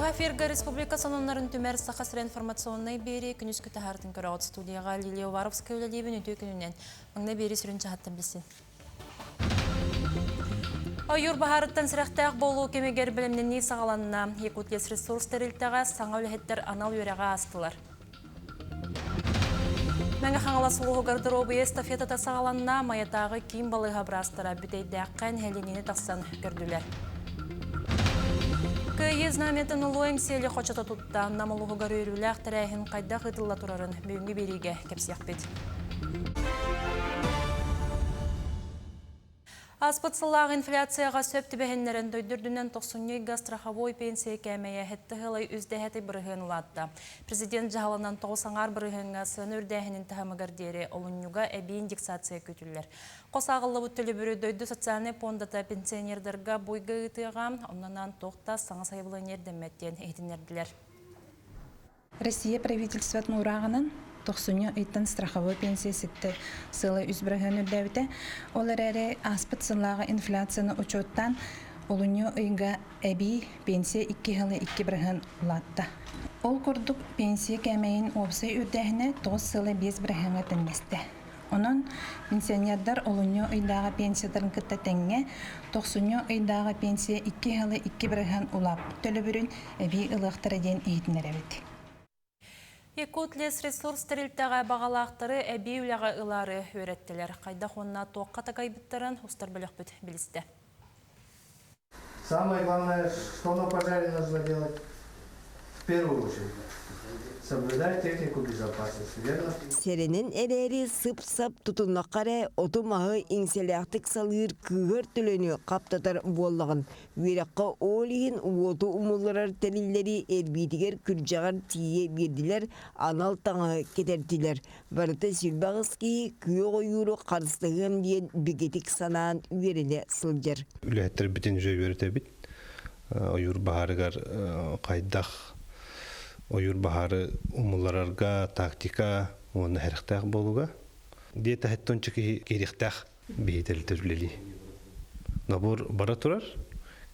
Быһа эфирга республика сонуннарын түмэр Саха сирэ информационнай биэрии күнүскү таһаартын көрөҕүт студияҕа Лилия Уваровская үлэлиибин үтүө күнүнэн. Маҥнай биэрии сүрүн чаһаттан билсин. Ойуур баһаарыттан сэрэхтээх буолуу кэмигэр бэлэмнэнии саҕаланна. Якутлесресурс тэрилтэҕэ саҥа үлэһиттэр анал үөрэҕи аастылар. Мэҥэ Хаҥалас улууһугар доруобуйа эстафетата саҕаланна. Майатааҕы киин балыыһа быраастара Бүтэйдээххэ нэһилиэнньэни тахсан көрдүлэр. Кыайыы знамятын улуу Эҥсиэли хочото тутта. Нам улууһугар үөрүүлээх тэрээһин хайдах ыытылла турарын бүгүҥҥү биэриигэ кэпсиэхпит. Ааспыт сыллааҕы инфляцияҕа сөп түбэһиннэрэн дойду үрдүнэн тохсунньу ыйга страховой пенсия кээмэйэ сэттэ сылай үс дэһэти бырыһыан улаатта. Президент дьаһалынан 9 аҥаар бырыһыаҥҥа сыана үрдээһинин таһымыгар диэри олунньуга эбии индексация күүтүллэр. Хос ааҕыллыбыт төлөбүрү дойду социальнай пуондата пенсионердарга буйга ыытыаҕа, оннунан туох да саҥа сайабылыанньа ирдэммэт диэн иһитиннэрдилэр. Россия правительствотын уурааҕынан тохсунньу ыйтан страховой пенсия ситтэ сыала үс бырыһыан үрдээбитэ. Ол эрээри ааспыт сыллааҕы инфляцияны учуоттаан олунньу ыйга эбии пенсия 2 сылы 2 бырыһыан улаатта. Ол курдук пенсия кээмэйин уопсай үрдээһинэ 9 сыла 5 бырыһыаҥҥа тэҥнэстэ. Онон пенсионердар олунньу ыйдааҕы пенсияларын кытта тэҥҥэ тохсунньу ыйдааҕы пенсия 2 сылы 2 бырыһыан улааппыт төлөбүрүн эбии ылыахтара диэн иһитиннэрэбит. Якутлесресурс тэрилтэҕэ баҕалаахтары эбии үлэҕэ ылаары үөрэттилэр. Хайдах уонна туохха такайбыттарын устар бөлөхпүт билистэ. Самое главное, что на пожаре нужно делать в первую очередь. Соблюдать технику безопасности, верно? Сэрэнэн эрээри сып-сап тутуннахха эрэ оту-маһы иҥсэлээхтик салыыр кыыһар төлөнү хаптатар буоллаҕын. Үөрэххэ ол иһин уоту умулларар тэриллэри эрбиитигэр күрдьэҕэр тиийэ биэрдилэр, анал таҥаһы кэтэртилэр. Барыта 28 киһи күөх ойууру харыстаһыам диэн бигэтик санаан үөрэнэ сылдьар. Үлэһиттэрбитин уже үөрэтэбит. Ойуур баһаарыгар хайдах ойуур баһаары умулларарга тактика уонна сэрэхтээх буолууга. Диэтэ хэттонча киһи киириэхтээх биһи тэрилтэ үлэлии. Набор бара турар,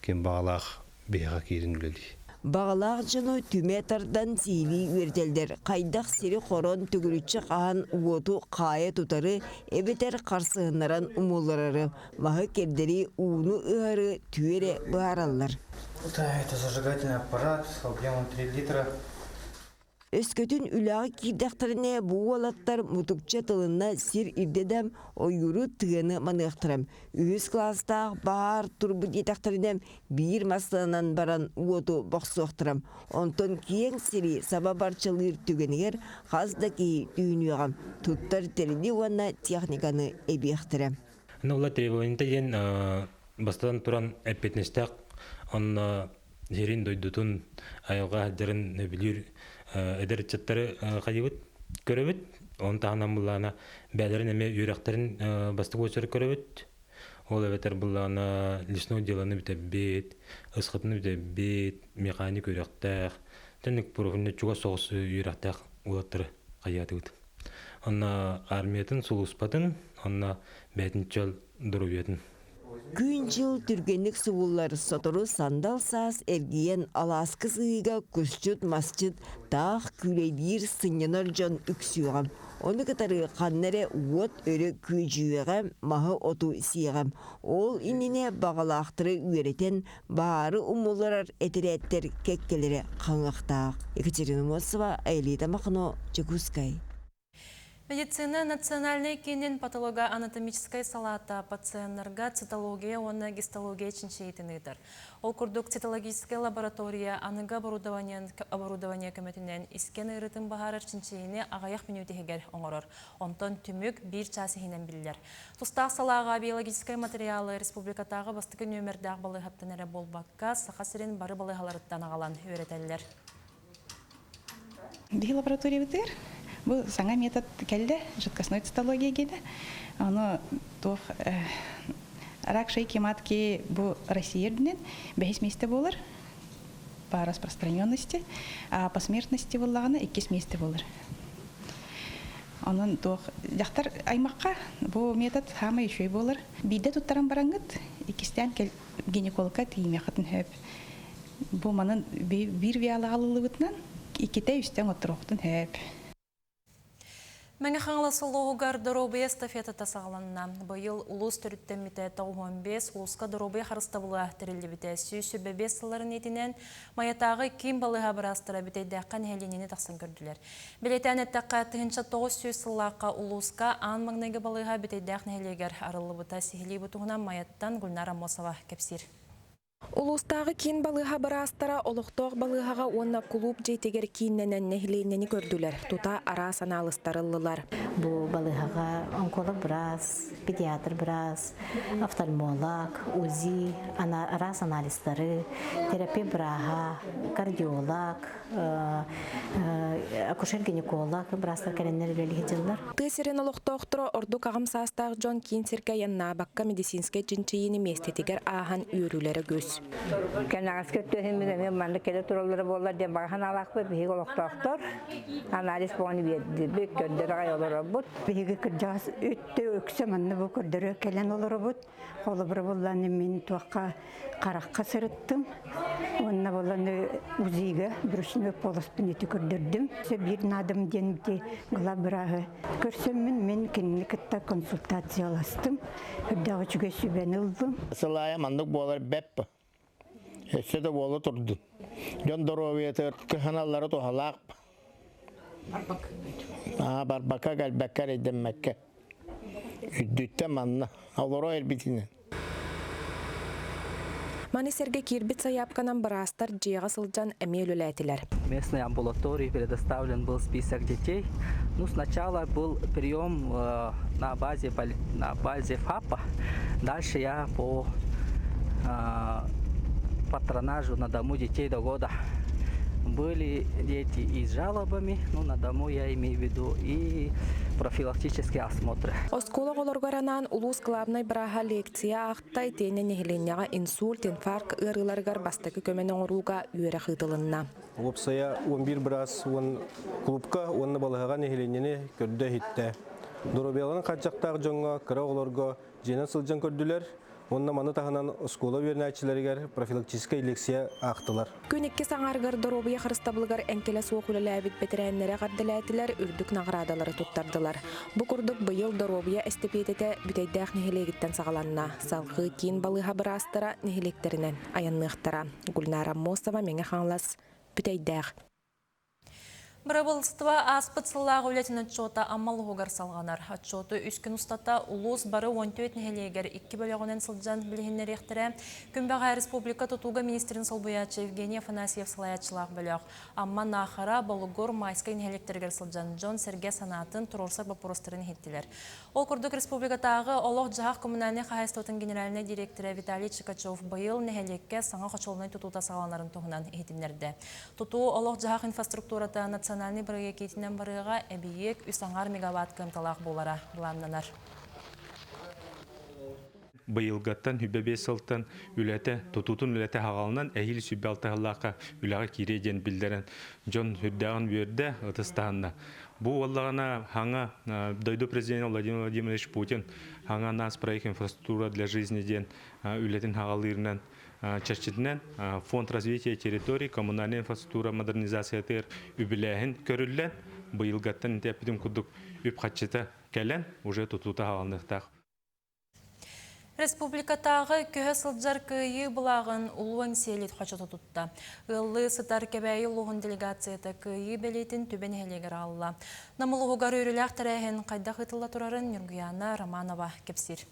ким баҕалаах биһиэхэ киирин үлэлии. Баҕалаах дьону түмэ тардан сиилии үөрэтэллэр. Хайдах сири хорон төгүрүччү хаһан уоту хаайа тутары эбэтэр харсыһыннаран умулларары, маһы кэрдэри, ууну ыһары түөрэ быһаараллар. Это зажигательный аппарат объемом 3 литра. Өскөтүн үлэҕэ киирдэхтэринэ бу уолаттар мутукча тылына сир ирдэдэм, ойууру тыаны маныахтарам. Үһүс кылаастаах баһаар турбут диэтэхтэринэ биир массыынанан баран уоту бохсуохтарам. Онтон киэҥ сири саба барчалыыр түгэнигэр хас да киһи түүнүөҕэм, туттар тэрили уонна техниканы эбиэхтэрэ. Ну, ула требованиета диэн бастатан туран эппиэтинэстээх онно сирин дойдутун айылҕа сылдьарын сөбүлүүр эдэр ыччаттары хайыбыт көрөбүт он таһынан буллаана бээлэрин эмиэ үөрэхтэрин бастакы очерк көрөбүт ол эбэтэр буллаана лесной делоны бүтэрбит ысхытын бүтэрбит механик үөрэхтээх тэнник профильный чугас соҕус үөрэхтээх уолаттары хайаатыбыт онно армиятын сулууспатын онно бэйэтин чөл доруобуйатын. Күн-дьыл түргэнник субуллар, сотору сандал саас эргийэн алааска сыһыыга кусчут, масчыт, таах күүлэйдиир, сынньанар дьон үксүөҕэ. Ону кытары ханна эрэ уот өрө күөдьүйүөҕэ, маһы-оту сиэҕэ. Ол иннинэ баҕалаахтары үөрэтэн, баһаары умулларар этэрээттэр кэккэлэрэ хаҥыахтаах. Екатерина Мосова, Аэлита Махно, Дьокуускай. Медицина национальнай киинин патологоанатомическай салаата пациеннарга цитология уонна гистология чинчийиитин ыытар. Ол курдук цитологическай лаборатория аныгы оборудование көмөтүнэн искэн ыарыытын быһаарар чинчийиини аҕыйах мүнүүт иһигэр оҥорор. Онтон түмүк биир чаас иһинэн биллэр. Тустаах салааҕа биологическай материалы республикатааҕы бастакы нүөмэрдээх балыыһаттан эрэ буолбакка, Саха сирин бары балыыһаларыттан аҕалан үөрэтэллэр. Биһи лабораториябытыгар бу саҥа метод кэллэ, жидкостной цитология диэтэ. Ону туох рак шейки матки бу Россия үрдүнэн бэһис миэстэ буолар по распространенности, а по смертности буоллаҕына иккис миэстэ буолар. Онон туох дьахтар аймахха бу метод саамай үчүгэй буолар. Биирдэ туттаран бараҥҥыт иккистээн гинекологка тиийимиэххитин сөп. Бу манан биир виала алылыбытынан иккитэ үстэн оттороохтун хөп. Мэҥэ Хаҥалас улууһугар доруобуйа эстафетата саҕаланна. Быйыл улуус төрүттэммитэ 95, улууска доруобуйа харыстабыла тэриллибитэ 125 сылларын иитинэн Майатааҕы киин балыыһа быраастара Бүтэйдээххэ нэһилиэнньэни тахсан көрдүлэр. Бэлиэтээн эттэххэ, 1900 сыллаахха улууска аан маҥнайгы балыыһа Бүтэйдээх нэһилиэгэр арыллыбыта. Сиһилии бу туһунан Майаттан Гульнара Аммосова кэпсиир. Улуустааҕы киин балыыһа быраастара олохтоох балыыһаҕа уонна кулууп дьиэтигэр кииннэнэн нэһилиэнньэни көрдүлэр, тута араас анаалыстар ыллылар. Бу балыыһаҕа онколог быраас, педиатр быраас, офтальмолог, УЗИ, араас анализтары, терапия бырааһа, кардиолог, акушер-гинеколог быраастар кэлэннэр үлэлии сылдьаллар. Тыа сирин олохтоохторо ордук аҕам саастаах дьон киин сиргэ айаннаабакка медицинскэй чинчийиини миэстэтигэр ааһан үөрүүлэрэ үгүс. Кэнэҕэски өттүһүммүт эмиэ маннык кэлэ тураллара буоллар диэн баҕа санаалаахпыт. Биһиги олохтоохтор анализ буолан биэрдибит, көрдөрө аҕай олоробут. Биһиги кырдьаҕас өттө үксэ манна бу көрдөрө кэлэн олоробут. Холобура булланы мин туохха харахха сырыттым. Уонна булланы УЗИга брюшной полоспун ити көрдөрдүм. Биир наадам диэн ити главбырааһы көрсөммүн мин кинини кытта консультацияластым. Үрдээх үчүгэй сүбэни ыллым. Сылаайа маннык буолар бэп. Өссө да буола турдун. Дьон доруобуйатыгар кыһаналлара туһалаах. Аа, барбакка кэлбэккэ эрэйдэммэккэ. Үрдүттэн манна олоро эрбитинэн. Маны сэргэ киирбит сайаапканан быраастар дьиэҕэ сылдьан эмиэ үлэлээтилэр. Местной амбулатории предоставлен был список детей. Ну, сначала был прием на базе ФАПа. Дальше я по патронажу на дому детей до года. Были дети и с жалобами, ну, на дому я имею в виду, и профилактические осмотры. Оскуола оҕолоругар анаан улуус главнай бырааһа лекция аахта итиэннэ нэһилиэнньэҕэ инсульт, инфаркт ыарыыларыгар бастакы көмөнү оҥорууга үөрэх ыытылынна. Уопсайа 11 быраас уон клубка уонна балыыһаҕа нэһилиэнньэни көрдө-иһиттэ. Доруобуйаларын хааччахтаах дьоҥҥо, кыра оҕолорго дьиэнэн сылдьан көрдүлэр уонна маны таһынан оскуола үөрэнээччилэригэр профилактическай лекция аахтылар. Күн иккис аҥаарыгар доруобуйа харыстабылыгар эҥкилэ суох үлэлээбит бэтэрээннэри эҕэрдэлээтилэр, үрдүк наҕараадалары туттардылар. Бу курдук быйыл доруобуйа эстэпиэтэтэ Бүтэйдээх нэһилиэгиттэн саҕаланна. Салгыы киин балыыһа быраастара нэһилиэктэринэн айанныахтара. Гульнара Аммосова, Мэҥэ Хаҥалас, Бүтэйдээх. Бырабыыталыстыба ааспыт сыллааҕы үлэтин отчуота Амма улууһугар салҕанар. Отчуоту 3 күн устата улуус бары 14 нэһилиэгэр икки бөлөҕүнэн сылдьан билиһиннэриэхтэрэ. Күн бэҕэһээ республика тутууга министрин солбуйааччы Евгений Афанасьев салайааччылаах бөлөх Амма Наахара, Болугур, Майскай нэһилиэктэригэр сылдьан дьон-сэргэ санаатын туруорсар боппуруостарын иһиттилэр. Ол курдук республикатааҕы олох-дьаһах коммунальнай хаһаайыстыбатын генеральнай директора Виталий Чикачев быйыл нэһилиэккэ саҥа хочуолунай тутуута саҕаланарын туһунан иһитиннэрдэ. Тутуу олох-дьаһах инфраструктурата национальнай бырайыак иитинэн барыаҕа, эбийиэк 3,5 мегаватт кыамталаах буолара былааннанар. Быйылгаттан 25 сылтан үлэтэ, тутуутун үлэтэ хаҕалынан эһиил 26 сыллаахха үлэҕэ киириэ диэн биллэрэн дьон үрдээҕин үөрдэ, ытыстаһынна. Бу буоллаҕына хаҥа дойду президента Владимир Владимирович Путин хаҥа нацпроект инфраструктура для жизни диэн үлэтин хаҕалыырынан чэрчитинэн фонд развития территорий коммунальная инфраструктура модернизациятыгар үбүлээһин көрүллэн быйылгаттан ити курдук үп харчыта кэлэн уже тутуута хаҕалыныахтаах. Республикатааҕы көһө сылдьар кыайыы былааҕын Улуу Эҥсиэли хочото тутта. Ыаллыы сытар Кэбээйи улууһун делегацията кыайыы бэлиэтин Түбэ нэһилиэгэр аҕалла. Нам улууһугар үөрүүлээх тэрээһин хайдах ыытылла турарын Ньургуяна Романова кэпсиир.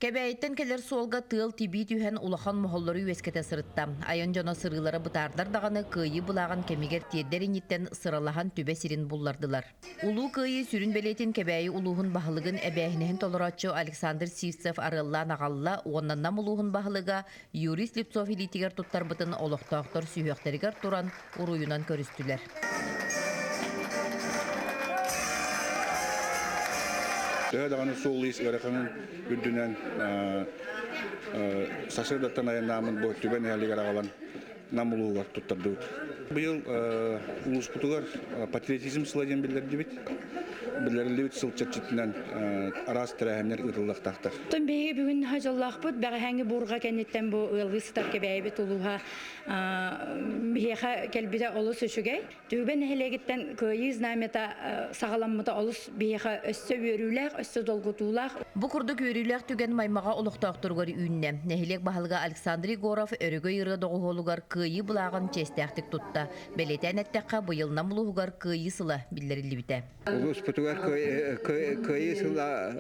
Кэбээйиттэн кэлэр суолга тыал тибии түһэн улахан моһоллору үөскэтэ сырытта. Айан дьоно сырыылара бытаардар даҕаны кыайыы былааҕын кэмигэр тиэрдэр инниттэн сыралаһан түбэ сирин буллардылар. Улуу Кыайыы сүрүн бэлиэтин Кэбээйи улууһун баһылыгын эбээһинэһин толорооччу Александр Сивцев арыаллаан аҕалла уонна Нам улууһун баһылыга Юрий Слепцов илиитигэр туттарбытын олохтоохтор сүһүөхтэригэр туран уруйунан көрүстүлэр. Төһө даҕаны суол-иис ыараханын үрдүнэн сарсыардаттан айаннааммын бу Түбэ нэһилиэгэр аҕалан Нам улууһугар туттардыбыт. Быйыл улууспутугар патриотизм сыла диэн биллэрдибит. Биллэриллибит сыл чэрчитинэн араас тэрээһиннэр ыытыллыахтаахтар. Оттон биһиги бүгүн дьоллоохпут бэҕэһээҥҥи буурҕа кэнниттэн бу ыаллыы сытар Кэбээйибит улууһа биһиэхэ кэлбитэ олус үчүгэй. Түбэ нэһилиэгиттэн Кыайыы знамята саҕаламмыта олус биһиэхэ өссө үөрүүлээх, өссө долгутуулаах. Бу курдук үөрүүлээх түгэн Маймаҕа олохтоохторугар үүннэ. Нэһилиэк баһылыга Александр Егоров Өрөгөй ырыа доҕуһуолугар Кыайыы былааҕын чиэстээхтик тутта. Бэлиэтээн эттэххэ, быйыл Нам улууһугар Кыайыы сыла биллэриллибитэ. Улууспутугар Кыайыы сыла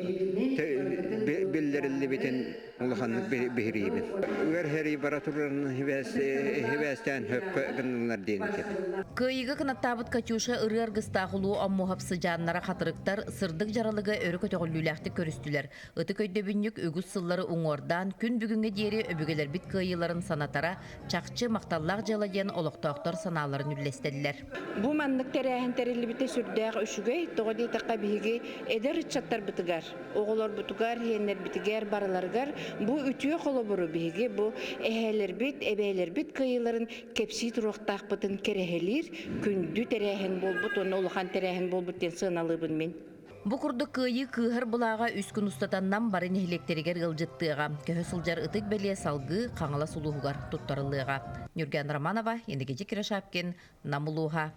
биллэриллибитин улаханнык биһириибин. Ыар сэрии бара турарын хибээстээн хөпкө гыннылар диэн этим. Кыайыыга кынаттаабыт Катюша ырыа аргыстаах улуу Оммуһап сыдьааннара хатырыктар сырдык дьаралыгы өрө көтөҕүллүүлээхтик көрүстүлэр. Ытык өйдөбүнньүк үгүс сыллары уҥуордаан, күн бүгүҥҥэ диэри өбүгэлэрбит кыайыыларын санатара чахчы махталлаах дьыала диэн олохтоохтор санааларын үллэстэллэр. Бу маннык тэрээһин тэриллибитэ сүрдээх үчүгэй. Тоҕо диэтэххэ биһиги эдэр ыччаттарбытыгар оҕолорбутугар, иһиэннэрбитигэр барыларыгар бу үтүө холобуру биһиги бу эһээлэрбит, эбээлэрбит кыайыыларын кэпсии туруохтаахпытын кэрэһэлиир күндү тэрээһин буолбут уонна улахан тэрээһин буолбут диэн сыаналыыбын мин. Бу курдук Кыайыы кыыһар былааҕа үс күн устата Нам бары нэһилиэктэригэр ыалдьыттыаҕа. Көһө сылдьар ытык бэлиэ салгыы Хаҥалас улууһугар туттарыллыаҕа. Нюрган Романова, Иннокентий Кирашапкин, Нам улууһа.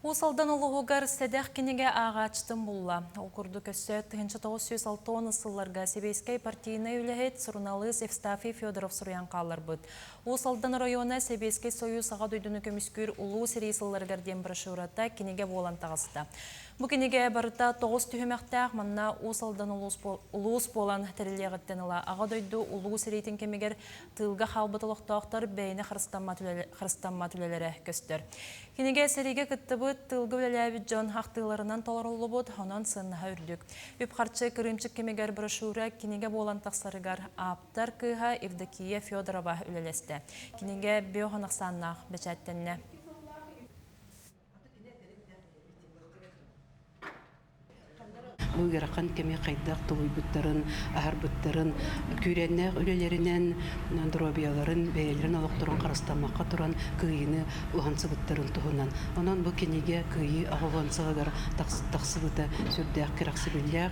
Уус Алдан улууһугар сэдэх кинигэ ааҕааччытын булла. Ол курдук өссө 1960 сылларга сэбиэскэй партийнай үлэһит, суруналыыс Евстафий Федоров суруйан хаалларбыт. Уус Алдан оройуона Сэбиэскэй Сойуус Аҕа дойдуну көмүскүүр улуу сэрии сылларыгар диэн брошюрата кинигэ буолан таҕыста. Бу кинигэ барыта тоҕус түһүмэхтээх, манна Уус Алдан улуус буолан тэриллиэҕиттэн ыла Аҕа дойду улуу сэриитин кэмигэр тыылга хаалбыт олохтоохтор бэйэни харыстаммат үлэлэрэ көстөр. Кинигэ сэриигэ кыттыбыт, тыылга үлэлээбит дьон ахтыыларынан толоруллубут, онон сыаннаһа үрдүк. Үп-харчы кырыымчык кэмигэр брошюра кинигэ буолан тахсарыгар ааптар кыыһа Евдокия Федорова үлэлэстэ. Кинигэ биоһон ахсааннаах бэчээттэннэ. Бу ыарахан кэми хайдах тулуйбуттарын, аһарбыттарын, күүрээннээх үлэлэринэн доруобуйаларын, бэйэлэрин олохторун харыстаммакка туран кыайыыны уһансыбыттарын туһунан. Онон бу кинигэ Кыайыы аҕыллан сылыгар тахсыбыта сүрдээх кэрэхсэбиллээх.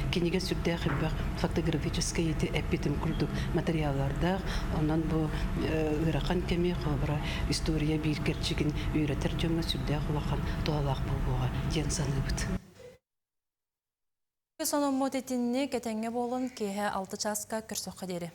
Кинигэ сүрдээх элбэх фотографическай ити эппитим курдук материаллардаах. Онон бу ыарахан кэми, холобура, история биир кэрчигин үөрэтэр дьоҥҥо сүрдээх улахан туһалаах буолуоҕа диэн саныыбыт. Сонуммут итинник этэҥҥэ буолун киэһэ 6 чааска көрсөххө диэри.